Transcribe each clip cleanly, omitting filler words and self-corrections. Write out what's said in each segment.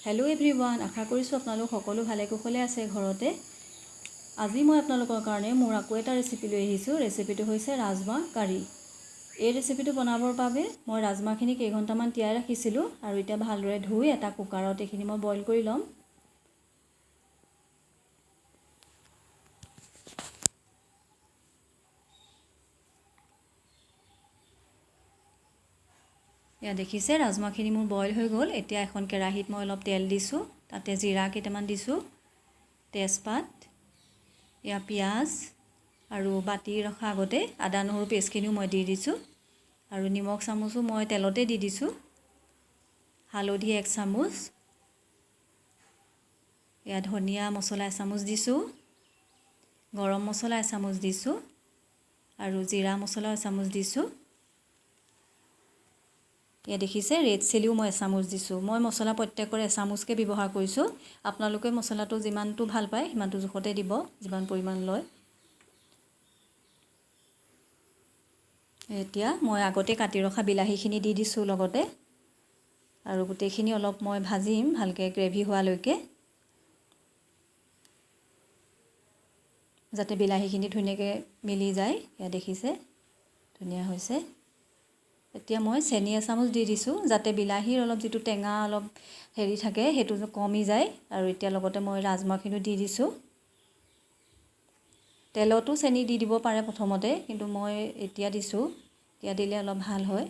Hello' everyone, আশা কৰিছোঁ আপোনালোক সকলো ভালে কুশলে আছে ঘৰতে। আজি মই আপোনালোকৰ কাৰণে মোৰ আকৌ এটা ৰেচিপি লৈ আহিছোঁ। ৰেচিপিটো হৈছে ৰাজমাহ কাৰী। এই ৰেচিপিটো বনাবৰ বাবে মই ৰাজমাহখিনি কেইঘণ্টামান তিয়াই ৰাখিছিলোঁ আৰু এতিয়া ভালদৰে ধুই এটা কুকাৰত এইখিনি মই বইল কৰি ল'ম। এয়া দেখিছে, ৰাজমাহখিনি মোৰ বইল হৈ গ'ল। এতিয়া এখন কেৰাহীত মই অলপ তেল দিছোঁ, তাতে জিৰা কেইটামান দিছোঁ, তেজপাত, এয়া পিঁয়াজ আৰু বাতি ৰখা আগতে আদা নহৰু পেষ্টখিনিও মই দি দিছোঁ আৰু নিমখ চামুচো মই তেলতে দি দিছোঁ, হালধি 1 চামুচ, এয়া ধনিয়া মছলা এচামুচ দিছোঁ, গৰম মছলা এচামুচ দিছোঁ আৰু জিৰা মছলাও এচামুচ দিছোঁ। এয়া দেখিছে, ৰেড চিলিও মই এচামুচ দিছোঁ। মই মছলা প্ৰত্যেকৰে এচামুচকৈ ব্যৱহাৰ কৰিছোঁ। আপোনালোকে মছলাটো যিমানটো ভাল পায় সিমানটো জোখতে দিব, যিমান পৰিমাণ লয়। এতিয়া মই আগতে কাটি ৰখা বিলাহীখিনি দি দিছোঁ লগতে, আৰু গোটেইখিনি অলপ মই ভাজিম ভালকৈ গ্ৰেভি হোৱালৈকে, যাতে বিলাহীখিনি ধুনীয়াকৈ মিলি যায়। এয়া দেখিছে, ধুনীয়া হৈছে। এতিয়া মই চেনি এচামুচ দি দিছোঁ, যাতে বিলাহীৰ অলপ যিটো টেঙা অলপ হেৰি থাকে সেইটো কমি যায়। আৰু এতিয়া লগতে মই ৰাজমাহখিনিও দি দিছোঁ। তেলতো চেনি দি দিব পাৰে প্ৰথমতে, কিন্তু মই এতিয়া দিছোঁ, এতিয়া দিলে অলপ ভাল হয়।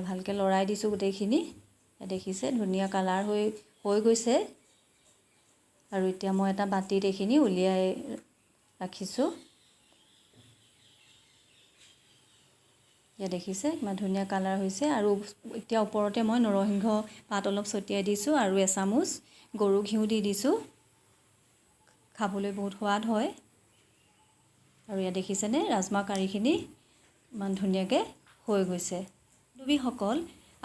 ভালকৈ লৰাই দিছোঁ গোটেইখিনি। দেখিছে, ধুনীয়া কালাৰ হৈ গৈছে। আৰু এতিয়া মই এটা বাতিত এইখিনি উলিয়াই ৰাখিছোঁ। এয়া দেখিছে, কিমান ধুনীয়া কালাৰ হৈছে। আৰু এতিয়া ওপৰতে মই নৰসিংহ পাত অলপ ছটিয়াই দিছোঁ আৰু এচামুচ গৰু ঘিউ দি দিছোঁ। খাবলৈ বহুত সোৱাদ হয়। আৰু এয়া দেখিছেনে, ৰাজমাহ কাৰীখিনি ইমান ধুনীয়াকৈ হৈ গৈছে। বান্ধৱীসকল,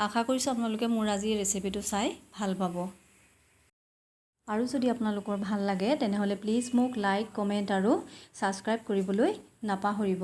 আশা কৰিছোঁ আপোনালোকে মোৰ আজি ৰেচিপিটো চাই ভাল পাব। আৰু যদি আপোনালোকৰ ভাল লাগে তেনেহ'লে প্লিজ মোক লাইক, কমেণ্ট আৰু ছাবস্ক্ৰাইব কৰিবলৈ নাপাহৰিব।